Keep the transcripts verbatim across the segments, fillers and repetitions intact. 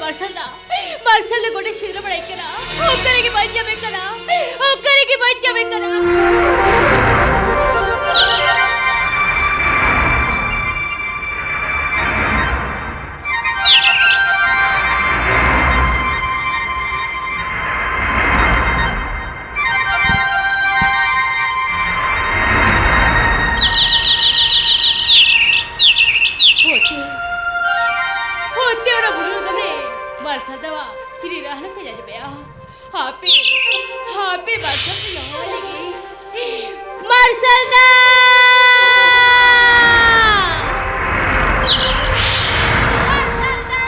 ᱢᱟᱨᱥᱟᱞ ᱫᱟ, ᱢᱟᱨᱥᱟᱞ ᱫᱟ ᱜᱚᱰᱮ ᱥᱮᱸᱫᱽᱨᱟ ᱵᱟᱲᱟᱭ ᱠᱟᱱᱟ᱾ ᱚᱠᱟ ᱨᱮᱜᱮ ᱵᱟᱹᱧ ᱧᱟᱢᱮ ᱠᱟᱱᱟ, ᱚᱠᱟ ᱨᱮᱜᱮ ᱵᱟᱹᱧ ᱧᱟᱢᱮ ᱠᱟᱱᱟ᱾ ᱦᱳᱭᱛᱮ, ᱦᱳᱭᱛᱮ ᱚᱱᱟ ᱵᱩᱨᱩ ᱞᱚᱫᱚᱢ ᱨᱮ ᱢᱟᱨᱥᱟᱞ ᱫᱟᱣᱟᱜ ᱛᱤᱨᱤ ᱨᱟᱦᱞᱟ ᱠᱚᱧ ᱟᱸᱡᱚᱢᱮᱜᱼᱟ᱾ ᱦᱟᱯᱮ, ᱦᱟᱯᱮ ᱢᱟᱨᱥᱟᱞ ᱫᱟ ᱦᱚᱦᱚ ᱞᱮᱜᱮ᱾ ᱢᱟᱨᱥᱟᱞ ᱫᱟ! ᱢᱟᱨᱥᱟᱞ ᱫᱟ!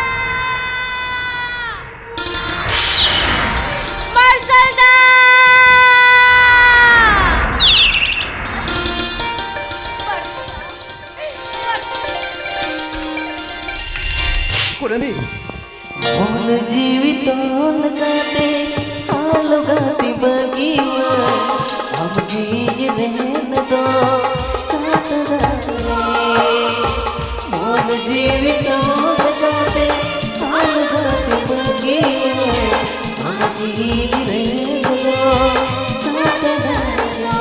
ᱢᱟᱨᱥᱟᱞ ᱫᱟ! ᱠᱩᱱᱟᱹᱢᱤ! ᱢᱚᱱ ᱡᱤᱣᱤ ᱛᱚᱞ ᱠᱟᱛᱮ ᱟᱞᱚ ᱜᱟᱛᱮ ᱵᱟᱹᱜᱤᱣᱟ, ᱟᱢ ᱜᱮ ᱤᱧ ᱨᱮᱱ ᱫᱚ ᱪᱟᱸᱫ ᱨᱟᱱᱤ᱾ ᱢᱚᱱ ᱡᱤᱣᱤ ᱛᱚᱞ ᱠᱟᱛᱮ ᱟᱞᱚ ᱜᱟᱛᱮ ᱵᱟᱹᱜᱤᱣᱟ, ᱟᱢ ᱜᱮ ᱤᱧ ᱨᱮᱱ ᱫᱚ ᱪᱟᱸᱫ ᱨᱟᱱᱤ᱾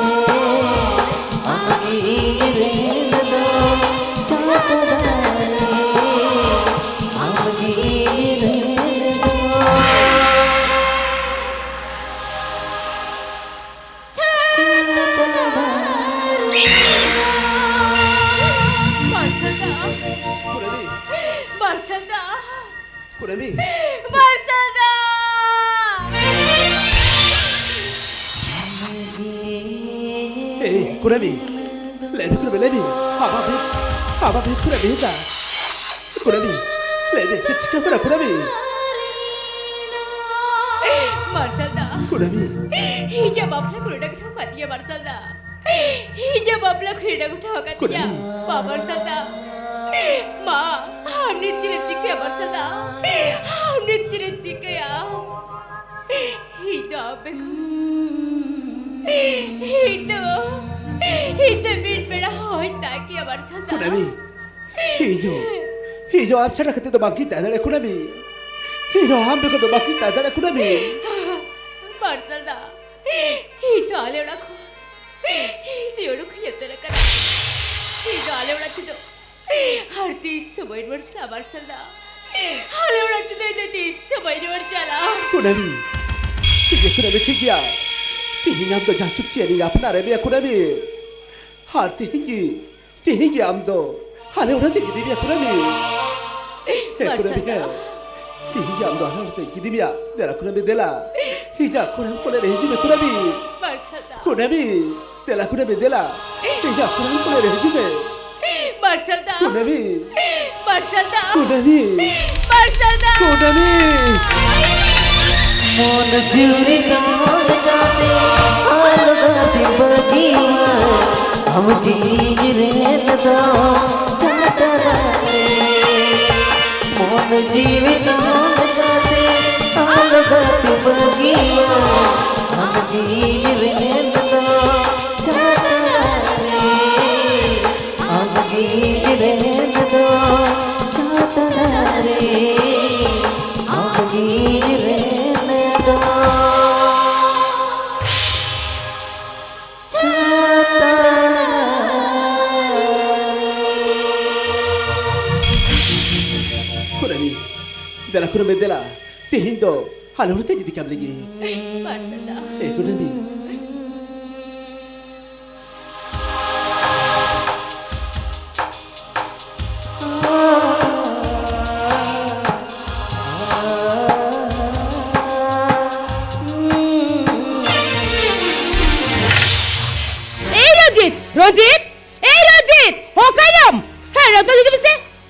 ᱟᱢ ᱜᱮ ᱤᱧ ᱨᱮᱱ ᱫᱚ ᱪᱟᱸᱫ ᱨᱟᱱᱤ᱾ ᱟᱢ ᱜᱮ ᱤᱧ ᱨᱮᱱ ᱫᱚ ᱪᱟᱸᱫ ᱨᱟᱱᱤ᱾ ᱢᱟᱨᱥᱟᱞ ᱫᱟ, ᱢᱟᱨᱥᱟᱞ ᱫᱟ, ᱠᱩᱱᱟᱹᱢᱤ! ᱢᱟᱨᱥᱟᱞ ᱫᱟ! ᱮᱭ, ᱠᱩᱱᱟᱹᱢᱤ! ᱞᱟᱹᱭ ᱢᱮ, ᱠᱩᱱᱟᱹᱢᱤ, ᱞᱟᱹᱭ ᱢᱮ᱾ ᱟᱢᱟᱜ ᱵᱷᱤᱛ, ᱟᱢᱟᱜ ᱵᱷᱤᱛ ᱠᱩᱱᱟᱹᱢᱤ ᱫᱟ᱾ ᱠᱩᱱᱟᱹᱢᱤ, ᱞᱟᱹᱭ ᱢᱮ, ᱪᱮᱫ ᱪᱤᱠᱟᱹ ᱠᱟᱱᱟ, ᱠᱩᱱᱟᱹᱢᱤ? ᱢᱟᱨᱥᱟᱞ ᱫᱟ᱾ ᱠᱩᱱᱟᱹᱢᱤ᱾ ᱤᱧᱟᱹᱜ ᱵᱟᱯᱞᱟ ᱠᱚ ᱱᱚᱰᱮ ᱜᱷᱚᱴᱟᱣ ᱠᱟᱫᱤᱧᱟ, ᱢᱟᱨᱥᱟᱞ ᱫᱟ᱾ ᱤᱧᱟᱹᱜ ᱵᱟᱯᱞᱟ ᱠᱷᱟᱹᱨᱤ ᱰᱟᱹᱝ ᱴᱷᱟᱶ ᱠᱟᱫᱤᱧᱟ᱾ ᱠᱩᱱᱟᱹᱢᱤ᱾ ᱵᱟᱵᱟ ᱢᱟᱨᱥᱟᱞ ᱫᱟ, ᱢᱟ, ᱟᱢ ᱱᱤᱛ ᱪᱮᱫ ᱮᱢ ᱪᱤᱠᱟᱹᱭᱟ ᱢᱟᱨᱥᱟᱞ ᱫᱟ? ᱟᱢ ᱱᱤᱛ ᱪᱮᱫ ᱮᱢ ᱪᱤᱠᱟᱹᱭᱟ? ᱤᱧ ᱫᱚ ᱟᱢ ᱵᱮᱜᱚᱨ, ᱤᱧ ᱫᱚ, ᱤᱧ ᱫᱚ ᱢᱤᱫ ᱵᱮᱲᱟ ᱦᱚᱸᱧ ᱛᱟᱸᱜᱤᱭᱟ ᱢᱟᱨᱥᱟᱞ ᱫᱟ᱾ ᱠᱩᱱᱟᱹᱢᱤ, ᱤᱧ ᱦᱚᱸ, ᱤᱧ ᱦᱚᱸ ᱟᱢ ᱪᱷᱟᱰᱟ ᱠᱟᱛᱮ ᱫᱚ ᱵᱟᱝ ᱜᱤᱧ ᱛᱟᱦᱮᱸ ᱫᱟᱲᱮᱭᱟᱜᱼᱟ, ᱠᱩᱱᱟᱹᱢᱤ᱾ ᱤᱧ ᱦᱚᱸ ᱟᱢ ᱵᱮᱜᱚᱨ ᱫᱚ ᱵᱟᱹᱧ ᱛᱟᱦᱮᱸ ᱫᱟᱲᱮᱭᱟᱜ ᱠᱩᱱᱟᱹᱢᱤ᱾ ᱢᱟᱨᱥᱟᱞ ᱫᱟ, ᱤᱧ ᱫᱚ ᱟᱞᱮ ᱚᱲᱟᱜ ᱠᱷᱚᱱ ᱤᱧ ᱫᱚ ᱩᱰᱩᱠ ᱤᱧ ᱩᱛᱟᱹᱨ ᱟᱠᱟᱱᱟ᱾ ᱤᱧ ᱫᱚ ᱟᱞᱮ ᱚᱲᱟᱜ ᱛᱮᱫᱚ ᱟᱨ ᱛᱤᱥ ᱦᱚᱸ ᱵᱟᱹᱧ ᱨᱩᱣᱟᱹᱲ ᱪᱟᱞᱟᱜᱼᱟ ᱢᱟᱨᱥᱟᱞ ᱫᱟ᱾ ᱟᱞᱮ ᱚᱲᱟᱜ ᱛᱮᱫᱚ ᱤᱧ ᱫᱚ ᱛᱤᱥ ᱦᱚᱸ ᱵᱟᱹᱧ ᱨᱩᱣᱟᱹᱲ ᱪᱟᱞᱟᱜᱼᱟ᱾ ᱠᱩᱱᱟᱹᱢᱤ, ᱴᱷᱤᱠ ᱜᱮᱭᱟ ᱠᱩᱱᱟᱹᱢᱤ, ᱴᱷᱤᱠ ᱜᱮᱭᱟ᱾ ᱛᱮᱦᱮᱧ ᱟᱢ ᱫᱚ ᱡᱟᱦᱟᱸ ᱪᱩᱠ ᱪᱮᱫ ᱤᱧ ᱟᱯᱱᱟᱨ ᱮᱫ ᱢᱮᱭᱟ ᱠᱩᱱᱟᱹᱢᱤ᱾ ᱟᱨ ᱛᱮᱦᱮᱧ ᱜᱮ, ᱛᱮᱦᱮᱧ ᱜᱮ ᱟᱢ ᱫᱚ ᱟᱞᱮ ᱚᱲᱟᱜ ᱛᱮ ᱤᱫᱤ ᱢᱮᱭᱟ ᱠᱩᱱᱟᱹᱢᱤ᱾ ᱦᱮᱸ ᱢᱟᱨᱥᱟᱞ ᱠᱩᱱᱟᱹᱢᱤ, ᱫᱟ᱾ ᱦᱮᱸ᱾ ᱛᱮᱦᱮᱧ ᱜᱮ ᱟᱢ ᱫᱚ ᱟᱞᱮ ᱚᱲᱟᱜ ᱛᱮ ᱤᱫᱤ ᱢᱮᱭᱟ᱾ ᱫᱮᱞᱟ ᱠᱩᱱᱟᱹᱢᱤ ᱫᱮᱞᱟ᱾ ᱤᱧᱟᱹᱜ ᱠᱚᱲᱟᱢ ᱠᱚᱞᱮ ᱨᱮ ᱦᱤᱡᱩᱜ ᱢᱮ ᱠᱩᱱᱟᱹᱢᱤ᱾ ᱢᱟᱨᱥᱟᱞ ᱫᱟ᱾ ᱠᱩᱱᱟᱹᱢᱤ, ᱫᱮᱞᱟ ᱠᱩᱱᱟᱹᱢᱤ ᱫᱮᱞᱟ᱾ ᱤᱧᱟᱹᱜ ᱠᱚᱲᱟᱢ ᱠᱚᱞᱮ ᱨᱮ ᱦᱤᱡᱩᱜ ᱢᱮ᱾ ᱢᱟᱨᱥᱟᱞ ᱫᱟ᱾ ᱠᱩᱱᱟᱹᱢᱤ᱾ ᱢᱟᱨᱥᱟᱞ ᱫᱟ᱾ ᱠᱩᱱᱟᱹᱢᱤ᱾ ᱢᱟᱨᱥᱟᱞ ᱫᱟ᱾ ᱠᱩᱱᱟᱹᱢᱤ᱾ ᱢᱚᱱ ᱡᱤᱣᱤ ᱫᱚ ᱞᱮᱠᱟᱛᱮ ᱟᱞᱜᱟ ᱛᱮ ᱵᱟᱹᱜᱤᱭᱟ᱾ ᱟᱢ ᱡᱤᱣᱤ ᱨᱮᱱ ᱫᱚ ᱡᱟᱛᱨᱟ ᱨᱮ᱾ ᱢᱚᱱ ᱡᱤᱣᱤ ᱫᱚ ᱞᱮᱠᱟᱛᱮ ᱟᱞᱜᱟ ᱛᱮ ᱵᱟᱹᱜᱤᱭᱟ᱾ ᱟᱢ ᱡᱤᱣᱤ ᱨᱮᱱ ᱫᱚ ᱡᱟᱛᱨᱟ ᱨᱮ᱾ ᱟᱢ ᱡᱤᱣᱤ ᱨᱮᱱ ᱫᱚ ᱡᱟᱛᱨᱟ ᱨᱮ᱾ ᱟᱢ ᱡᱤᱣᱤ ᱨᱮᱱ ᱫᱚ ᱡᱟᱛᱨᱟ ᱨᱮ᱾ ᱠᱩᱱᱟᱹᱢᱤ, ᱫᱮᱞᱟ ᱠᱩᱱᱟᱹᱢᱤ ᱫᱮᱞᱟ᱾ ᱛᱮᱦᱮᱧ ᱫᱚ ᱟᱞᱮ ᱚᱲᱟᱜ ᱛᱮ ᱤᱫᱤ ᱠᱟᱢ ᱞᱟᱹᱜᱤᱫ᱾ ᱢᱟᱨᱥᱟᱞ ᱫᱟ᱾ ᱮ ᱠᱩᱱᱟᱹᱢᱤ᱾ ᱮᱭ ᱨᱚᱡᱤᱛ, ᱨᱚᱡᱤᱛ, ᱮᱭ ᱨᱚᱡᱤᱛ, ᱚᱠᱟᱭᱱᱟᱢ? ᱦᱮᱸ, ᱱᱚᱛᱮ ᱦᱤᱡᱩᱜ ᱢᱮᱥᱮ᱾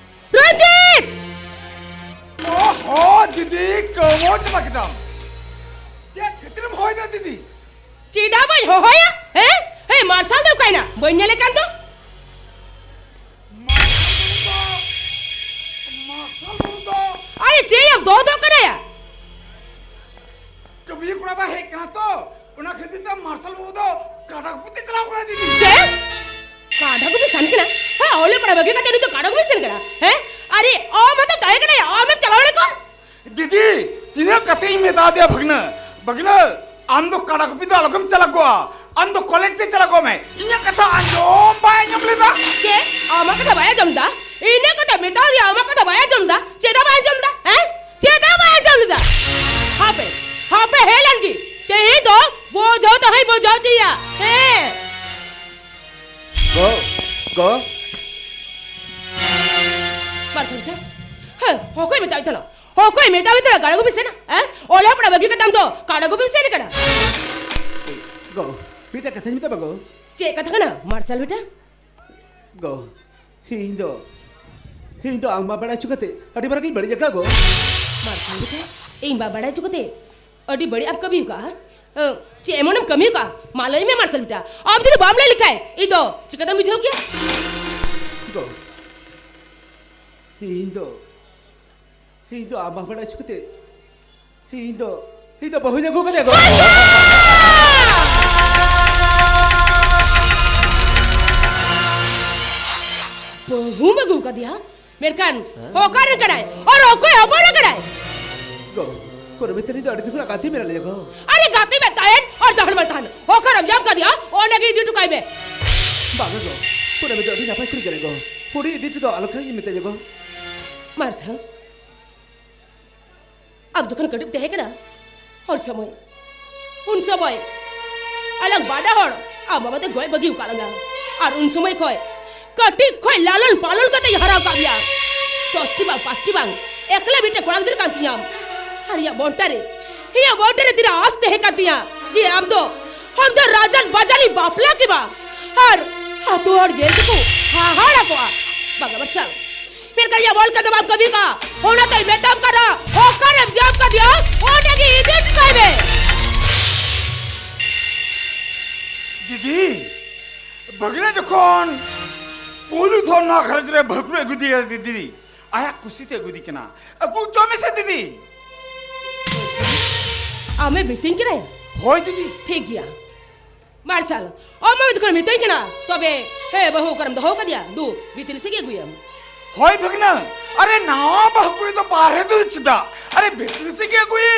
ᱨᱚᱡᱤᱛ! ᱚᱦᱚ, ᱫᱤᱫᱤ, ᱠᱟᱹᱢᱟᱹᱣ ᱪᱟᱵᱟ ᱠᱮᱫᱟᱢ᱾ ᱪᱮᱫ ᱠᱷᱟᱹᱛᱤᱨᱮᱢ ᱦᱚᱦᱚᱭᱮᱫᱟ, ᱫᱤᱫᱤ? ᱪᱮᱫᱟᱜ ᱵᱟᱹᱧ ᱦᱚᱦᱚᱭᱟ? ᱦᱮᱸ? ᱦᱮᱸ, ᱢᱟᱨᱥᱟᱞ ᱫᱚ ᱚᱠᱟᱭᱱᱟ? ᱵᱟᱹᱧ ᱧᱮᱞᱮ ᱠᱟᱱ ᱫᱚ᱾ ᱢᱟᱨᱥᱟᱞ ᱵᱟᱹᱵᱩ ᱫᱚ, ᱢᱟᱨᱥᱟᱞ ᱵᱟᱹᱵᱩ ᱫᱚ ᱟᱨᱮ, ᱪᱮᱫ ᱮᱢ ᱫᱚᱦᱚ ᱫᱚᱦᱚ ᱠᱟᱱᱟᱭᱟ? ᱠᱟᱹᱢᱤᱭᱟᱹ ᱠᱚᱲᱟ ᱵᱟᱭ ᱦᱮᱡ ᱠᱟᱱᱟ ᱛᱚ, ᱚᱱᱟ ᱠᱷᱟᱹᱛᱤᱨ ᱛᱮ ᱢᱟᱨᱥᱟᱞ ᱵᱟᱹᱵᱩ ᱫᱚ ᱠᱟᱰᱟ ᱜᱩᱯᱤ ᱛᱮ ᱪᱟᱞᱟᱣ ᱠᱟᱱᱟᱭ, ᱫᱤᱫᱤ᱾ ᱪᱮᱫ? ᱠᱟᱰᱟ ᱜᱩᱯᱤ ᱥᱮᱱ ᱠᱟᱱᱟ? ᱦᱮᱸ, ᱚᱞᱚᱜ ᱯᱟᱲᱦᱟᱜ ᱵᱟᱹᱜᱤ ᱠᱟᱛᱮ ᱩᱱᱤ ᱫᱚ ᱠᱟᱰᱟ ᱜᱩᱯᱤ ᱥᱮᱱ ᱠᱟᱱᱟ? ᱦᱮᱸ? ᱟᱨᱮ, ᱟᱢ ᱦᱚᱸᱛᱚ ᱛᱟᱦᱮᱸ ᱠᱟᱱᱟᱭᱟ, ᱟᱢᱮᱢ ᱪᱟᱞᱟᱣ ᱞᱮᱱ ᱠᱚ? ᱫᱤᱫᱤ, ᱛᱤᱱᱟᱹᱜ ᱠᱟᱛᱮ ᱤᱧ ᱢᱮᱛᱟ ᱫᱮᱭᱟ ᱵᱷᱟᱹᱜᱽᱱᱟᱹ, ᱵᱷᱟᱹᱜᱽᱱᱟᱹ, ᱟᱢ ᱫᱚ ᱠᱟᱰᱟ ᱜᱩᱯᱤ ᱫᱚ ᱟᱞᱚᱜᱮᱢ ᱪᱟᱞᱟᱜ ᱜᱚᱜᱼᱟ, ᱟᱢ ᱫᱚ ᱠᱚᱞᱮᱡᱽ ᱛᱮ ᱪᱟᱞᱟᱜ ᱜᱚᱜ ᱢᱮ᱾ ᱤᱧᱟᱹᱜ ᱠᱟᱛᱷᱟ ᱟᱸᱡᱚᱢ ᱵᱟᱭ ᱟᱸᱡᱚᱢ ᱞᱮᱫᱟ᱾ ᱪᱮᱫ? ᱟᱢᱟᱜ ᱠᱟᱛᱷᱟ ᱵᱟᱭ ᱟᱸᱡᱚᱢ ᱫᱟ? ᱤᱧᱟᱹᱜ ᱠᱟᱛᱷᱟ ᱢᱮᱛᱟ ᱫᱮᱭᱟ, ᱟᱢᱟᱜ ᱠᱟᱛᱷᱟ ᱵᱟᱭ ᱟᱸᱡᱚᱢ ᱫᱟ? ᱪᱮᱫᱟᱜ ᱵᱟᱭ ᱟᱸᱡᱚᱢ ᱫᱟ? ᱦᱮᱸ? ᱪᱮᱫᱟᱜ ᱵᱟᱭ ᱟᱸᱡᱚᱢ ᱞᱮᱫᱟ? ᱦᱟᱯᱮ, ᱦᱟᱯᱮ ᱦᱮᱡ ᱞᱮᱱ ᱜᱮ, ᱛᱮᱦᱮᱧ ᱫᱚ ᱵᱩᱡᱷᱟᱹᱣ ᱛᱮᱦᱚᱸᱧ ᱵᱩᱡᱷᱟᱹᱣ ᱦᱚᱪᱚᱭᱮᱭᱟ᱾ ᱦᱮᱸ᱾ ᱜᱚ, ᱜᱚ᱾ ᱵᱟᱨ ᱜᱷᱚᱱᱴᱟ? ᱦᱮᱸ, ᱚᱠᱚᱭ ᱢᱮᱛᱟᱭ ᱛᱟᱦᱮᱱᱟ? ᱚᱠᱚᱭ ᱢᱮᱛᱟᱭ ᱛᱟᱦᱮᱱᱟ ᱠᱟᱰᱟ ᱜᱩᱯᱤ ᱥᱮᱱᱟ? ᱦᱮᱸ? ᱚᱞᱚᱜ ᱯᱟᱲᱦᱟᱜ ᱵᱟᱹᱜᱤ ᱠᱟᱛᱮ ᱟᱢ ᱫᱚ ᱠᱟᱰᱟ ᱜᱩᱯᱤᱢ ᱥᱮᱱ ᱠᱟᱱᱟ? ᱜᱚ, ᱢᱤᱫᱴᱟᱝ ᱠᱟᱛᱷᱟᱧ ᱢᱮᱛᱟᱢᱟ ᱜᱚ᱾ ᱪᱮᱫ ᱠᱟᱛᱷᱟ ᱠᱟᱱᱟ ᱢᱟᱨᱥᱟᱞ ᱵᱮᱴᱟ? ᱜᱚ, ᱤᱧ ᱫᱚ, ᱤᱧ ᱫᱚ ᱟᱢ ᱵᱟᱢ ᱵᱟᱲᱟᱭ ᱦᱚᱪᱚ ᱠᱟᱛᱮ ᱟᱹᱰᱤ ᱢᱟᱨᱟᱝ ᱤᱧ ᱵᱟᱹᱲᱤᱡ ᱟᱠᱟᱫ ᱜᱚ᱾ ᱢᱟᱨᱥᱟᱞ ᱵᱮᱴᱟ, ᱤᱧ ᱵᱟᱢ ᱵᱟᱲᱟᱭ ᱦᱚᱪᱚ ᱠᱟᱛᱮ ᱟᱹᱰᱤ ᱵᱟᱹᱲᱤᱡ ᱮᱢ ᱠᱟᱹᱢᱤ ᱟᱠᱟᱫᱼᱟ᱾ ᱮ, ᱪᱮᱫ ᱮᱢᱚᱱᱮᱢ ᱠᱟᱹᱢᱤ ᱟᱠᱟᱫᱼᱟ? ᱢᱟ ᱞᱟᱹᱭ ᱢᱮ ᱢᱟᱨᱥᱟᱞ ᱵᱮᱴᱟ᱾ ᱟᱢ ᱡᱩᱫᱤ ᱵᱟᱢ ᱞᱟᱹᱭ ᱞᱮᱠᱷᱟᱡ ᱤᱧ ᱫᱚ ᱪᱤᱠᱟᱹᱛᱮᱢ ᱵᱩᱡᱷᱟᱹᱣ ᱠᱮᱭᱟ? ᱜᱚ, ᱤᱧ ᱫᱚ, ᱤᱧ ᱫᱚ ᱟᱢ ᱵᱟᱢ ᱵᱟᱲᱟᱭ ᱦᱚᱪᱚ ᱠᱟᱛᱮ ᱤᱧ ᱫᱚ, ᱤᱧ ᱫᱚ ᱵᱟᱹᱦᱩᱧ ᱟᱹᱜᱩ ᱠᱟᱫᱮᱭᱟ ᱜᱚ᱾ ᱵᱟᱹᱦᱩᱢ ᱟᱹᱜᱩ ᱠᱟᱫᱮᱭᱟ? ᱢᱮᱱᱠᱷᱟᱱ ᱦᱮᱸ? ᱚᱠᱟᱨᱮᱱ ᱠᱟᱱᱟᱭ? ᱟᱨ ᱚᱠᱚᱭ ᱦᱚᱯᱚᱱ ᱠᱟᱱᱟᱭ? ᱜᱚ, ᱠᱚᱨᱚ ᱢᱤᱛᱟᱞᱤ ᱫᱚ ᱟᱹᱰᱤ ᱫᱤᱱ ᱠᱷᱚᱱᱟᱜ ᱜᱟᱛᱮ ᱢᱮᱱᱟᱜ ᱞᱮᱭᱟ ᱜᱚ᱾ ᱟᱨᱮ ᱜᱟᱛᱮ ᱢᱮ ᱛᱟᱦᱮᱱ ᱟᱨ ᱡᱟᱦᱟᱸ ᱢᱮ ᱛᱟᱦᱮᱱ, ᱚᱠᱟᱨᱮᱢ ᱧᱟᱢ ᱠᱟᱫᱮᱭᱟ? ᱚᱸᱰᱮ ᱜᱮ ᱤᱫᱤ ᱦᱚᱴᱚ ᱠᱟᱭ ᱢᱮ᱾ ᱵᱟᱝᱟ ᱜᱚ, ᱠᱚᱨᱚ ᱢᱤᱛᱟᱞᱤ ᱫᱚ ᱟᱹᱰᱤ ᱱᱟᱯᱟᱭ ᱠᱩᱲᱤ ᱠᱟᱱᱟᱭ ᱜᱚ᱾ ᱩᱱᱤ ᱤᱫᱤ ᱦᱚᱴᱚ ᱫᱚ ᱟᱞᱚ ᱠᱷᱟᱱ ᱤᱧ ᱢᱮᱛᱟᱭᱟ ᱜᱚ᱾ ᱢᱟᱨᱥᱟᱞ, ᱟᱢ ᱡᱚᱠᱷᱚᱱ ᱠᱟᱹᱴᱤᱡ ᱛᱟᱦᱮᱸ ᱠᱟᱱᱟ, ᱩᱱ ᱥᱚᱢᱚᱭ, ᱩᱱ ᱥᱚᱢᱚᱭ ᱟᱞᱟᱝ ᱵᱟᱰᱟ ᱦᱚᱲ ᱟᱢ ᱵᱟᱵᱟ ᱛᱮ ᱜᱚᱡ ᱵᱟᱹᱜᱤ ᱟᱠᱟᱫ ᱞᱟᱝᱟ᱾ ᱟᱨ ᱩᱱ ᱥᱚᱢᱚᱭ ᱠᱷᱚᱡ, ᱠᱟᱹᱴᱤᱡ ᱠᱷᱚᱡ ᱞᱟᱞᱚᱱ ᱯᱟᱞᱚᱱ ᱠᱟᱛᱮ ᱦᱟᱨᱟ ᱟᱠᱟᱫ ᱢᱮᱭᱟ᱾ ᱫᱚᱥᱴᱤ ᱵᱟᱝ, ᱯᱟᱸᱪᱴᱤ ᱵᱟᱝ, ᱮᱠᱞᱟ ᱢᱤᱫᱴᱮᱡ ᱠᱚᱲᱟ ᱜᱤᱫᱽᱨᱟᱹ ᱠᱟᱱ ᱛᱤᱧᱟᱢ᱾ ᱟᱨ ᱤᱧᱟᱹᱜ ᱢᱚᱱᱴᱟ ᱨᱮ, ᱤᱧᱟᱹᱜ ᱢᱚᱱᱴᱟ ᱨᱮ ᱛᱤᱱᱟᱹᱜ ᱟᱸᱥ ᱛᱟᱦᱮᱸ ᱠᱟᱱ ᱛᱤᱧᱟ ᱡᱮ ᱟᱢ ᱫᱚ, ᱟᱢ ᱫᱚ ᱨᱟᱡᱟᱱ ᱵᱟᱡᱟᱱᱤ ᱵᱟᱯᱞᱟ ᱠᱮᱢᱟ᱾ ᱟᱨ ᱟᱛᱳ ᱦᱚᱲ ᱧᱮᱞ ᱛᱮᱠᱚ ᱦᱟᱦᱟᱲᱟ ᱠᱚᱜᱼᱟ᱾ ᱵᱟᱝᱟ ᱵᱟᱪᱷᱟ, ᱢᱮᱱᱠᱷᱟᱱ ᱤᱧᱟᱹᱜ ᱚᱞ ᱠᱟᱛᱮ ᱵᱟᱢ ᱠᱟᱹᱢᱤ ᱠᱟᱜᱼᱟ, ᱚᱱᱟᱛᱮᱧ ᱢᱮᱛᱟᱢ ᱠᱟᱱᱟ, ᱚᱠᱟᱨᱮᱢ ᱧᱟᱢ ᱠᱟᱫᱮᱭᱟ, ᱚᱸᱰᱮ ᱜᱮ ᱤᱫᱤ ᱦᱚᱴᱚ ᱠᱟᱭ ᱢᱮ᱾ ᱫᱤᱫᱤ, ᱵᱷᱟᱹᱜᱽᱱᱟᱹ ᱡᱚᱠᱷᱚᱱ ᱯᱳᱭᱞᱳ ᱫᱷᱟᱣ ᱱᱚᱣᱟ ᱜᱷᱟᱨᱚᱸᱡᱽ ᱨᱮ ᱵᱟᱹᱦᱩ ᱠᱩᱲᱤ ᱟᱹᱜᱩ ᱫᱤᱭᱟ ᱫᱤᱫᱤ, ᱟᱭᱟᱜ ᱠᱩᱥᱤᱛᱮ ᱟᱹᱜᱩᱫᱤ ᱠᱟᱱᱟ, ᱟᱹᱜᱩ ᱦᱚᱪᱚ ᱢᱮᱥᱮ ᱫᱤᱫᱤ᱾ ᱟᱢᱮ ᱢᱤᱛᱟᱹᱧ ᱠᱟᱱᱟᱭ? ᱦᱳᱭ ᱫᱤᱫᱤ᱾ ᱴᱷᱤᱠ ᱜᱮᱭᱟ᱾ ᱢᱟᱨᱥᱟᱞ, ᱟᱢ ᱢᱟ ᱡᱚᱠᱷᱚᱱ ᱢᱤᱛᱟᱹᱧ ᱠᱟᱱᱟ, ᱛᱚᱵᱮ, ᱦᱮ ᱵᱟᱹᱦᱩ, ᱚᱠᱟᱨᱮᱢ ᱫᱚᱦᱚ ᱠᱟᱫᱮᱭᱟ? ᱫᱩ, ᱵᱷᱤᱛᱨᱤ ᱥᱮᱫ ᱜᱮ ᱟᱹᱜᱩᱭᱮᱢ᱾ ᱦᱳᱭ ᱵᱷᱟᱹᱜᱽᱱᱟᱹ, ᱟᱨᱮ ᱱᱟᱣᱟ ᱵᱟᱹᱦᱩ ᱠᱩᱲᱤ ᱫᱚ ᱵᱟᱦᱨᱮ ᱫᱚ ᱪᱮᱫᱟᱜ? ᱵᱷᱤᱛᱨᱤ ᱥᱮᱫ ᱜᱮ ᱟᱹᱜᱩᱭᱮ᱾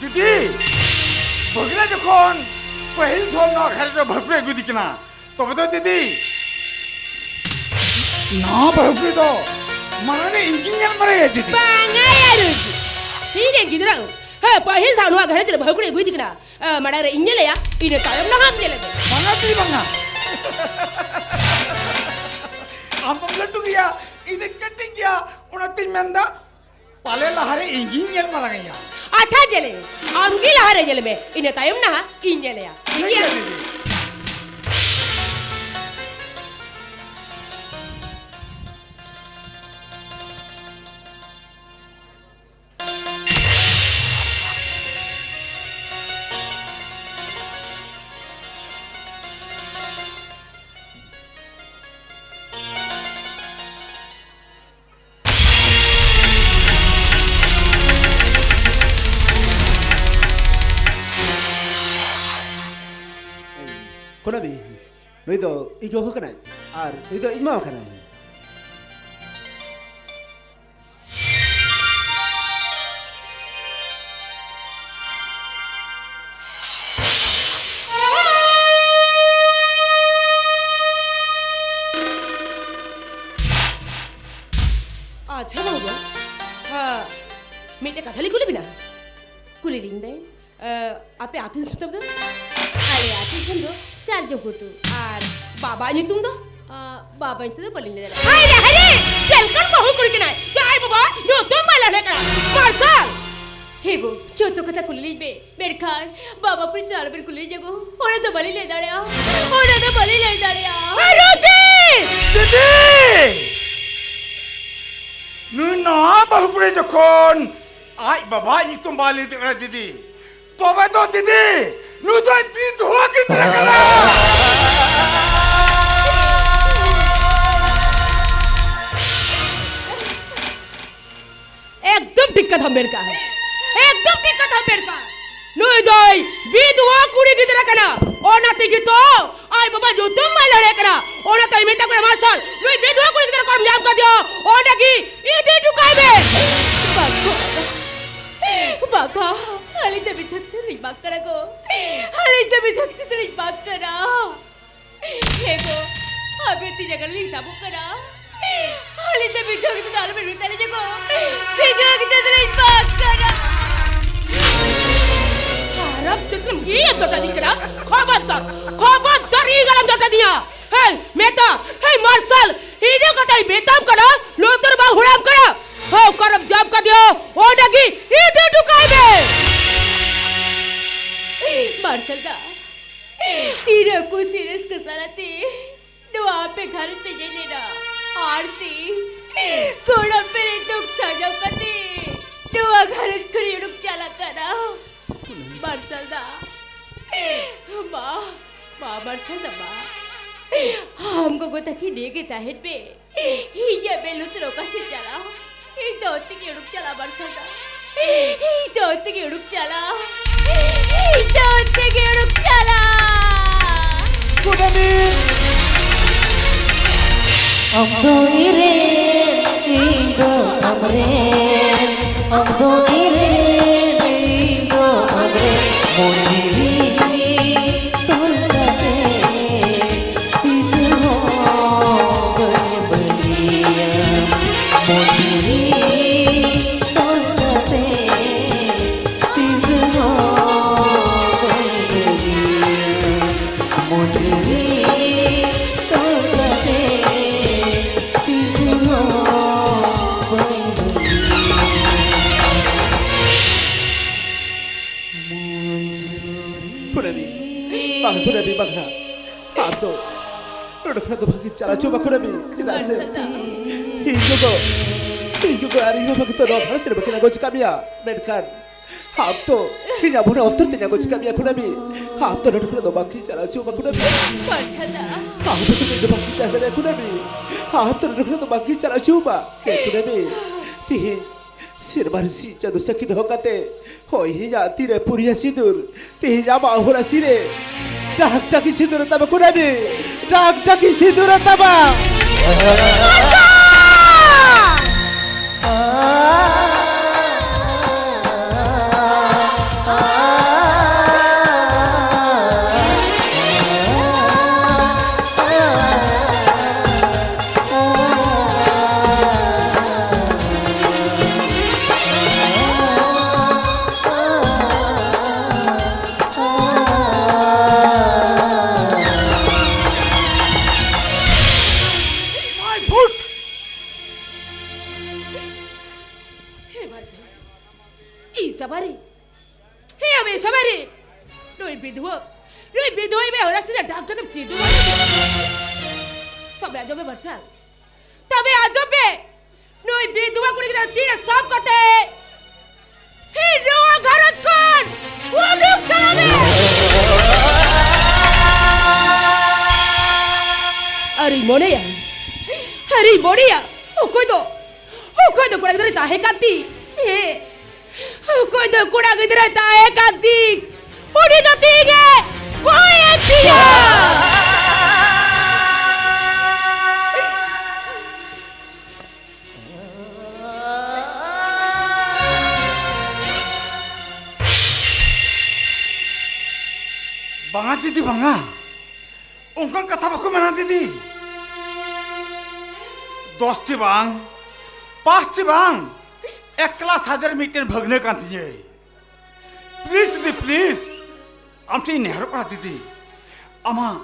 ᱫᱤᱫᱤ, ᱵᱷᱟᱹᱜᱽᱱᱟᱹ ᱡᱚᱠᱷᱚᱱ ᱯᱟᱹᱦᱤᱞ ᱫᱷᱚᱢ ᱱᱚᱣᱟ ᱜᱷᱟᱨᱚᱸᱡᱽ ᱨᱮ ᱵᱟᱹᱦᱩ ᱠᱩᱲᱤ ᱟᱹᱜᱩᱭᱮᱫᱤ ᱠᱟᱱᱟ, ᱛᱚᱵᱮ ᱫᱚ ᱫᱤᱫᱤ, ᱱᱚᱣᱟ ᱵᱟᱹᱦᱩ ᱠᱩᱲᱤ ᱫᱚ ᱢᱟᱲᱟᱝ ᱨᱮ ᱤᱧ ᱜᱤᱧ ᱧᱮᱞ ᱢᱟᱨᱟᱭᱟ ᱫᱤᱫᱤ᱾ ᱵᱟᱝᱟ ᱭᱟ ᱨᱩᱡᱤ, ᱤᱧ ᱨᱮᱱ ᱜᱤᱫᱽᱨᱟᱹ, ᱦᱮᱸ, ᱯᱟᱹᱦᱤᱞ ᱫᱷᱟᱣ ᱱᱚᱣᱟ ᱜᱷᱟᱨᱚᱸᱡᱽ ᱨᱮ ᱵᱟᱹᱦᱩ ᱠᱩᱲᱤ ᱟᱹᱜᱩᱭᱮᱫᱤ ᱠᱟᱱᱟ, ᱮ, ᱢᱟᱲᱟᱝ ᱨᱮ ᱤᱧ ᱧᱮᱞᱮᱭᱟ, ᱤᱱᱟᱹ ᱛᱟᱭᱚᱢ ᱱᱟᱦᱟᱜ ᱧᱮᱞᱮ ᱢᱮ᱾ ᱵᱟᱝᱟ ᱫᱤᱫᱤ, ᱵᱟᱝᱟ᱾ ᱟᱢ ᱫᱚᱢ ᱞᱟᱹᱴᱩ ᱜᱮᱭᱟ, ᱤᱧ ᱫᱚᱧ ᱠᱟᱹᱴᱤᱡ ᱜᱮᱭᱟ, ᱚᱱᱟᱛᱤᱧ ᱢᱮᱱᱫᱟ, ᱯᱟᱞᱮ ᱞᱟᱦᱟᱨᱮ ᱤᱧ ᱜᱤᱧ ᱧᱮᱞ ᱢᱟᱨᱟᱝ ᱮᱭᱟ᱾ ᱟᱪᱪᱷᱟ ᱧᱮᱞᱮ, ᱟᱢ ᱜᱮ ᱞᱟᱦᱟᱨᱮ ᱧᱮᱞ ᱢᱮ, ᱤᱱᱟᱹ ᱛᱟᱭᱚᱢ ᱱᱟᱦᱟᱜ ᱤᱧ ᱧᱮᱞᱮᱭᱟ᱾ ᱴᱷᱤᱠ ᱴᱷᱤᱠ ᱜᱮᱭᱟ? ᱜᱮᱭᱟ ᱫᱤᱫᱤ᱾ ᱠᱩᱱᱟᱹᱢᱤ, ᱱᱩᱭ ᱫᱚ ᱤᱧ ᱵᱟᱹᱦᱩ ᱠᱟᱱᱟᱭ ᱟᱨ ᱱᱩᱭ ᱫᱚ ᱤᱧ ᱢᱟᱢᱟ ᱠᱟᱱᱟᱭ᱾ ᱟᱪᱪᱷᱟ ᱵᱟᱹᱵᱩ, ᱦᱮᱸ, ᱢᱤᱫᱴᱮᱡ ᱠᱟᱛᱷᱟ ᱞᱤᱧ ᱠᱩᱞᱤ ᱵᱤᱱᱟ? ᱠᱩᱞᱤ ᱞᱤᱧ ᱵᱮᱱ᱾ ᱮ, ᱟᱯᱮ ᱟᱹᱛᱩ ᱫᱤᱥᱚᱢ ᱛᱟᱯᱮ ᱫᱚ? ᱟᱞᱮ ᱟᱹᱛᱩ ᱫᱤᱥᱚᱢ ᱫᱚ ᱥᱟᱨᱡᱚᱢ ᱜᱷᱩᱴᱩ᱾ ᱟᱨ ᱵᱟᱵᱟ ᱧᱩᱛᱩᱢ ᱫᱚ? ᱟ, ᱵᱟᱵᱟ ᱧᱩᱛᱩᱢ ᱫᱚ ᱵᱟᱹᱞᱤᱧ ᱞᱟᱹᱭ ᱫᱟᱲᱮᱭᱟᱜᱼᱟ᱾ ᱦᱟᱭ ᱨᱮ, ᱦᱟᱭ ᱨᱮ! ᱪᱮᱫ ᱞᱮᱠᱟᱱ ᱵᱟᱹᱦᱩ ᱠᱩᱲᱤ ᱠᱟᱱᱟᱭ? ᱡᱟᱦᱟᱸᱭ ᱵᱟᱵᱟ ᱧᱩᱛᱩᱢ ᱵᱟᱭ ᱞᱟᱹᱭ ᱫᱟᱲᱮᱭᱟᱜ ᱠᱟᱱᱟ᱾ ᱢᱟᱨᱥᱟᱞ! ᱦᱮ ᱜᱳ, ᱡᱚᱛᱚ ᱠᱟᱛᱷᱟ ᱠᱩᱞᱤ ᱞᱤᱧ ᱵᱮ᱾ ᱢᱮᱱᱠᱷᱟᱱ ᱵᱟᱵᱟ ᱯᱚᱨᱤᱪᱚᱭ ᱟᱞᱚᱵᱮᱱ ᱠᱩᱞᱤ ᱞᱤᱧᱟ ᱜᱳ᱾ ᱚᱱᱟ ᱫᱚ ᱵᱟᱹᱞᱤᱧ ᱞᱟᱹᱭ ᱫᱟᱲᱮᱭᱟᱜᱼᱟ᱾ ᱚᱱᱟ ᱫᱚ ᱵᱟᱹᱞᱤᱧ ᱞᱟᱹᱭ ᱫᱟᱲᱮᱭᱟᱜᱼᱟ᱾ ᱟᱨᱚ ᱪᱮᱫ? ᱫᱤᱫᱤ! ᱱᱩᱭ ᱱᱚᱣᱟ ᱵᱟᱹᱦᱩ ᱠᱩᱲᱤ ᱡᱚᱠᱷᱚᱱ ᱟᱡ ᱵᱟᱵᱟᱣᱟᱜ ᱧᱩᱛᱩᱢ ᱵᱟᱭ ᱞᱟᱹᱭ ᱫᱟᱲᱮᱭᱟᱜ ᱠᱟᱱᱟ ᱫᱤᱫᱤ, ᱛᱚᱵᱮ ᱫᱚ ᱫᱤᱫᱤ, ᱱᱩᱭ ᱫᱚᱭ ᱵᱤᱫᱷᱚᱵᱟ ᱜᱤᱫᱽᱨᱟᱹ ᱠᱟᱱᱟ᱾ ᱮᱠᱫᱚᱢ ᱴᱷᱤᱠ ᱠᱟᱛᱷᱟᱢ ᱢᱮᱱ ᱠᱟᱜᱼᱟ᱾ ᱮᱠᱫᱚᱢ ᱴᱷᱤᱠ ᱠᱟᱛᱷᱟᱢ ᱢᱮᱱ ᱠᱟᱜᱼᱟ᱾ ᱱᱩᱭ ᱫᱚᱭ ᱵᱤᱫᱷᱚᱵᱟ ᱠᱩᱲᱤ ᱜᱤᱫᱽᱨᱟᱹ ᱠᱟᱱᱟ᱾ ᱚᱱᱟ ᱛᱮᱜᱮ ᱛᱚ ᱟᱡ ᱵᱟᱵᱟ ᱧᱩᱛᱩᱢ ᱵᱟᱭ ᱞᱟᱹᱭ ᱫᱟᱲᱮᱭᱟᱜ ᱠᱟᱱᱟ᱾ ᱚᱱᱟ ᱛᱟᱭ ᱢᱮᱛᱟ ᱠᱚ ᱢᱟᱨᱥᱟᱞ, ᱱᱩᱭ ᱵᱤᱫᱷᱣᱟ ᱠᱩᱲᱤ ᱜᱤᱫᱽᱨᱟᱹ ᱠᱚᱢ ᱧᱟᱢ ᱠᱟᱫᱮᱭᱟ, ᱚᱸᱰᱮ ᱜᱮ ᱤᱫᱤ ᱦᱚᱴᱚ ᱠᱟᱭ ᱢᱮ᱾ ᱵᱟᱠᱟ, ᱵᱟᱠᱟ, ᱟᱹᱞᱤᱧ ᱫᱚ ᱢᱤᱫ ᱦᱚᱲ ᱛᱮᱞᱤᱧ ᱵᱟᱝ ᱠᱟᱱᱟ ᱜᱚ, ᱟᱹᱞᱤᱧ ᱫᱚ ᱢᱤᱫ ᱦᱚᱲ ᱛᱮᱞᱤᱧ ᱵᱟᱝ ᱠᱟᱱᱟ᱾ ᱦᱮᱸ ᱜᱚ, ᱟᱵᱮᱱ ᱛᱤ ᱡᱟᱸᱜᱟ ᱨᱮᱞᱤᱧ ᱥᱟᱵᱚᱜ ᱠᱟᱱᱟ᱾ ᱟᱹᱞᱤᱧ ᱫᱚ ᱢᱤᱫ ᱦᱚᱲ ᱛᱮᱫᱚ ᱟᱞᱚᱵᱮᱱ ᱢᱮᱛᱟ ᱞᱤᱧᱟ ᱜᱚ, ᱢᱤᱫ ᱦᱚᱲ ᱛᱮᱫᱚ ᱞᱤᱧ ᱵᱟᱝ ᱠᱟᱱᱟ᱾ ᱟᱨᱟᱢ ᱪᱮᱫ ᱮᱢ ᱤᱭᱟᱹ ᱡᱚᱴᱟ ᱫᱤᱧ ᱠᱟᱱᱟ? ᱠᱷᱚᱵᱚᱨᱫᱟᱨ, ᱠᱷᱚᱵᱚᱨᱫᱟᱨ ᱤᱧ ᱟᱞᱚᱢ ᱡᱚᱴᱟ ᱫᱤᱧᱟ᱾ ᱦᱮᱸ, ᱢᱮᱛᱟ, ᱦᱮᱸ, ᱢᱟᱨᱥᱟᱞ, ᱤᱧ ᱫᱚ ᱠᱟᱛᱷᱟᱧ ᱢᱮᱛᱟᱢ ᱠᱟᱱᱟ, ᱞᱩᱛᱩᱨ ᱵᱟᱝ ᱦᱩᱲᱟᱢ ᱠᱟᱱᱟ᱾ ᱦᱮᱸ, ᱚᱠᱟᱨᱮᱢ ᱡᱟᱢ ᱠᱟᱫᱮᱭᱟ, ᱚᱸᱰᱮ ᱜᱮ ᱤᱫᱤ ᱦᱚᱴᱚ ᱠᱟᱭ ᱢᱮ᱾ ᱢᱟᱨᱥᱟᱞ ᱫᱟ, ᱛᱤᱱᱟᱹᱜ ᱠᱩᱥᱤ ᱨᱟᱹᱥᱠᱟᱹ ᱥᱟᱞᱟᱜ ᱛᱮ ᱱᱚᱣᱟ ᱟᱯᱮ ᱜᱷᱟᱨᱚᱸᱡᱽ ᱯᱮ ᱧᱮᱞ ᱮᱫᱟ, ᱟᱨ ᱛᱮ ᱜᱚᱲᱚ ᱯᱮᱨᱮᱡ ᱫᱩᱠ ᱥᱟᱡᱟᱣ ᱠᱟᱛᱮ ᱱᱚᱣᱟ ᱜᱷᱟᱨᱚᱸᱡᱽ ᱠᱷᱚᱱ ᱩᱰᱩᱠ ᱪᱟᱞᱟᱜ ᱠᱟᱱᱟ᱾ ᱢᱟᱨᱥᱟᱞ ᱫᱟ, ᱢᱟ, ᱢᱟ ᱢᱟᱨᱥᱟᱞ ᱫᱟ, ᱢᱟ᱾ ᱟᱢ ᱜᱚᱜᱚ ᱛᱟᱹᱠᱤᱱ ᱱᱤᱭᱟᱹ ᱜᱮ ᱛᱟᱦᱮᱱ ᱯᱮ᱾ ᱤᱧᱟᱹᱜ ᱵᱮᱞᱩᱛ ᱨᱮ ᱚᱠᱟ ᱥᱮᱫ ᱪᱟᱞᱟᱜ? ᱤᱧ ᱫᱚ ᱚᱛᱮ ᱜᱮ ᱩᱰᱩᱠ ᱪᱟᱞᱟᱜ, ᱢᱟᱨᱥᱟᱞ ᱫᱟ᱾ ᱤᱧ ᱫᱚ ᱚᱛᱮ ᱜᱮ ᱩᱰᱩᱠ ᱪᱟᱞᱟᱜ᱾ ᱤᱧ ᱫᱚ ᱚᱛᱮ ᱜᱮ ᱩᱰᱩᱠ ᱪᱟᱞᱟᱜ᱾ ᱠᱩᱰᱟᱹᱢᱤ! ᱟᱢ ᱫᱚ ᱤᱧᱨᱮᱱ, ᱤᱧ ᱫᱚ ᱟᱢᱨᱮᱱ, ᱟᱢ ᱫᱚ ᱤᱧᱨᱮᱱ, ᱤᱧ ᱫᱚ ᱟᱢᱨᱮᱱ, ᱢᱚᱱᱮ ᱨᱮ ᱛᱚᱞ ᱠᱟᱛᱮ ᱛᱤᱥ ᱦᱚᱸ ᱵᱟᱹᱧ ᱵᱟᱹᱜᱤᱭᱟ᱾ ᱢᱚᱱᱮ ᱨᱮ ᱛᱚᱞ ᱠᱟᱛᱮ ᱛᱤᱥ ᱦᱚᱸ ᱵᱟᱹᱧ ᱵᱟᱹᱜᱤᱭᱟ᱾ ᱢᱚᱱᱮ ᱨᱮ ᱛᱚᱞ ᱠᱟᱛᱮ ᱛᱤᱥ ᱦᱚᱸ ᱵᱟᱹᱧ ᱵᱟᱹᱜᱤᱭᱟ᱾ ᱠᱩᱱᱟᱹᱢᱤ, ᱵᱟᱝ, ᱠᱩᱱᱟᱹᱢᱤ, ᱵᱟᱝ ᱦᱟᱸᱜ᱾ ᱟᱢ ᱫᱚ ᱱᱚᱰᱮ ᱠᱷᱚᱱᱟᱜ ᱫᱚ ᱵᱟᱝ ᱤᱧ ᱪᱟᱞᱟᱣ ᱦᱚᱪᱚ ᱟᱢᱟ, ᱠᱩᱱᱟᱹᱢᱤ᱾ ᱪᱮᱫᱟᱜ ᱥᱮ ᱤᱧ ᱜᱚᱜᱚ, ᱤᱧ ᱜᱚᱜᱚ ᱟᱨ ᱤᱧ ᱵᱟᱵᱟ ᱜᱮᱛᱚ ᱱᱚᱣᱟ ᱜᱷᱟᱨᱚᱸᱡᱽ ᱨᱮ ᱵᱟᱹᱠᱤᱱ ᱟᱬᱜᱚ ᱦᱚᱪᱚ ᱠᱟᱜ ᱢᱮᱭᱟ᱾ ᱢᱮᱱᱠᱷᱟᱱ ᱟᱢ ᱫᱚ ᱤᱧᱟᱜ ᱢᱚᱱᱮ ᱚᱱᱛᱚᱨ ᱛᱮᱧ ᱟᱬᱜᱚ ᱦᱚᱪᱚ ᱠᱟᱜ ᱢᱮᱭᱟ, ᱠᱩᱱᱟᱹᱢᱤ᱾ ᱟᱢ ᱫᱚ ᱱᱚᱰᱮ ᱠᱷᱚᱱᱟᱜ ᱫᱚ ᱵᱟᱝ ᱤᱧ ᱪᱟᱞᱟᱣ ᱦᱚᱪᱚ ᱟᱢᱟ, ᱠᱩᱱᱟᱹᱢᱤ᱾ ᱟᱢ ᱫᱚ ᱱᱚᱰᱮ ᱫᱚ ᱵᱟᱝ ᱤᱧ ᱛᱟᱦᱮᱸ ᱫᱟᱲᱮᱭᱟᱜᱼᱟ, ᱠᱩᱱᱟᱹᱢᱤ᱾ ᱟᱢ ᱫᱚ ᱱᱚᱰᱮ ᱠᱷᱚᱱᱟᱜ ᱫᱚ ᱵᱟᱝ ᱤᱧ ᱪᱟᱞᱟᱣ ᱦᱚᱪᱚ ᱟᱢᱟ᱾ ᱮ ᱠᱩᱱᱟᱹᱢᱤ, ᱛᱤᱦᱤᱧ ᱥᱮᱨᱢᱟ ᱨᱮ ᱥᱤᱧ ᱪᱟᱸᱫᱚ ᱥᱟᱹᱠᱷᱤ ᱫᱚᱦᱚ ᱠᱟᱛᱮ, ᱦᱚᱭ ᱤᱧᱟᱜ ᱛᱤᱨᱮ ᱯᱩᱨᱤᱭᱟ ᱥᱤᱸᱫᱩᱨ, ᱛᱮᱦᱮᱧ ᱟᱢᱟᱜ ᱦᱚᱨᱟᱥᱤ ᱨᱮ ᱰᱟᱠ ᱰᱟᱠᱤ ᱥᱤᱸᱫᱩᱨ ᱛᱟᱵᱟ ᱠᱩᱱᱟᱢᱤ, ᱰᱟᱠ ᱰᱟᱠᱤ ᱥᱤᱸᱫᱩᱨ ᱛᱟᱵᱟ᱾ ᱦᱮ ᱢᱟᱨᱥᱟᱞ, ᱤᱧ ᱥᱟᱵᱟᱨᱤ, ᱦᱮ ᱟᱢᱮ ᱥᱟᱵᱟᱨᱤ, ᱱᱩᱭ ᱵᱤᱫᱷᱩᱣᱟᱹ, ᱱᱩᱭ ᱵᱤᱫᱷᱩᱣᱟᱹ ᱤᱵᱮ ᱦᱚᱨᱟ ᱥᱤᱨᱟ ᱰᱟᱠ ᱰᱟᱠ ᱮᱢ ᱥᱤᱫᱷᱩ ᱢᱟᱨᱥᱟᱞ᱾ ᱛᱚᱵᱮ ᱟᱸᱡᱚᱢ ᱢᱮ ᱢᱟᱨᱥᱟᱞ, ᱛᱚᱵᱮ ᱟᱸᱡᱚᱢ ᱢᱮ, ᱱᱩᱭ ᱵᱤᱫᱷᱩᱣᱟᱹ ᱠᱩᱲᱤ ᱜᱤᱫᱽᱨᱟᱹ ᱛᱤ ᱨᱮ ᱥᱟᱵ ᱠᱟᱛᱮ ᱦᱮ ᱱᱚᱣᱟ ᱜᱷᱟᱨᱚᱸᱡᱽ ᱠᱷᱚᱱ ᱩᱰᱩᱠ ᱪᱟᱞᱟᱜ ᱢᱮ᱾ ᱟᱨᱤᱧ ᱢᱚᱱᱮᱭᱟ, ᱟᱨᱤᱧ ᱢᱚᱱᱮᱭᱟ, ᱚᱠᱚᱭ ᱫᱚ, ᱚᱠᱚᱭ ᱫᱚ ᱠᱚᱲᱟ ᱜᱤᱫᱽᱨᱟᱹ ᱛᱟᱦᱮᱸ ᱠᱟᱱ ᱛᱤᱧ? ᱦᱮᱸ, ᱚᱠᱚᱭ ᱫᱚ ᱠᱚᱲᱟ ᱜᱤᱫᱽᱨᱟᱹ ᱛᱟᱦᱮᱸ ᱠᱟᱱ ᱛᱤᱧ? ᱩᱱᱤ ᱫᱚ ᱛᱤᱧᱮ ᱜᱚᱡ ᱮᱱ ᱛᱤᱧᱟ᱾ ᱵᱟᱝᱟ ᱫᱤᱫᱤ, ᱵᱟᱝᱟ᱾ ᱚᱱᱠᱟᱱ ᱠᱟᱛᱷᱟ ᱵᱟᱠᱚ ᱢᱮᱱᱟ ᱫᱤᱫᱤ᱾ ᱫᱚᱥᱴᱤ ᱵᱟᱝ, ᱯᱟᱸᱪᱴᱤ ᱵᱟᱝ, ᱮᱠ ᱠᱞᱟᱥ ᱦᱟᱡᱟᱨ ᱢᱤᱫᱴᱮᱱ ᱵᱷᱟᱹᱜᱽᱱᱟᱹ ᱠᱟᱱ ᱛᱤᱧᱟᱹᱭ᱾ ᱯᱞᱤᱡ ᱫᱤᱫᱤ, ᱯᱞᱤᱡ, ᱟᱢ ᱴᱷᱮᱱ ᱤᱧ ᱱᱮᱦᱚᱨᱚᱜ ᱠᱟᱱᱟ ᱫᱤᱫᱤ, ᱟᱢᱟᱜ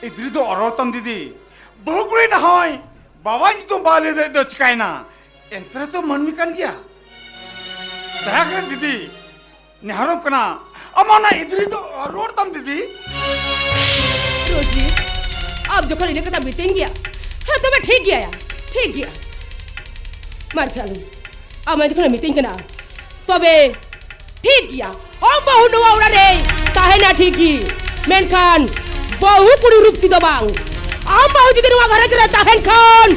ᱤᱫᱽᱨᱤ ᱫᱚ ᱚᱨᱚᱲ ᱛᱟᱢ ᱫᱤᱫᱤ᱾ ᱵᱟᱹᱦᱩ ᱠᱩᱲᱤ ᱱᱟᱦᱚᱭ ᱵᱟᱵᱟ ᱧᱩᱛᱩᱢ ᱵᱟᱭ ᱞᱟᱹᱭ ᱫᱟᱲᱮᱭᱟᱜ ᱫᱚ ᱪᱤᱠᱟᱭᱮᱱᱟ? ᱮᱱᱛᱮ ᱨᱮᱦᱚᱸ ᱛᱚ ᱢᱟᱹᱱᱢᱤ ᱠᱟᱱ ᱜᱮᱭᱟ᱾ ᱫᱟᱭᱟ ᱠᱟᱛᱮ ᱫᱤᱫᱤ, ᱱᱮᱦᱚᱨᱚᱜ ᱠᱟᱱᱟ, ᱟᱢᱟᱜ ᱚᱱᱟ ᱤᱫᱽᱨᱤ ᱫᱚ ᱨᱩᱣᱟᱹᱲ ᱛᱟᱢ ᱫᱤᱫᱤ᱾ ᱨᱚᱡᱤᱛ, ᱟᱢ ᱡᱚᱠᱷᱚᱱ ᱤᱱᱟᱹ ᱠᱟᱛᱷᱟ ᱢᱤᱛᱟᱹᱧ ᱜᱮᱭᱟ, ᱦᱮᱸ, ᱛᱚᱵᱮ ᱴᱷᱤᱠ ᱜᱮᱭᱟ, ᱴᱷᱤᱠ ᱜᱮᱭᱟ᱾ ᱢᱟᱨᱥᱟᱞ, ᱟᱢ ᱡᱚᱠᱷᱚᱱ ᱢᱤᱛᱟᱹᱧ ᱠᱟᱱᱟ, ᱛᱚᱵᱮ ᱴᱷᱤᱠ ᱜᱮᱭᱟ᱾ ᱟᱢ ᱵᱟᱹᱦᱩ ᱱᱚᱣᱟ ᱚᱲᱟᱜ ᱨᱮ ᱛᱟᱦᱮᱱᱟ ᱴᱷᱤᱠ ᱜᱮ, ᱢᱮᱱᱠᱷᱟᱱ ᱵᱟᱹᱦᱩ ᱠᱩᱲᱤ ᱨᱩᱯ ᱛᱮᱫᱚ ᱵᱟᱝ᱾ ᱟᱢ ᱵᱟᱹᱦᱩ ᱡᱩᱫᱤ ᱱᱚᱣᱟ ᱜᱷᱟᱨᱚᱸᱡᱽ ᱨᱮ ᱛᱟᱦᱮᱱ ᱠᱷᱟᱱ,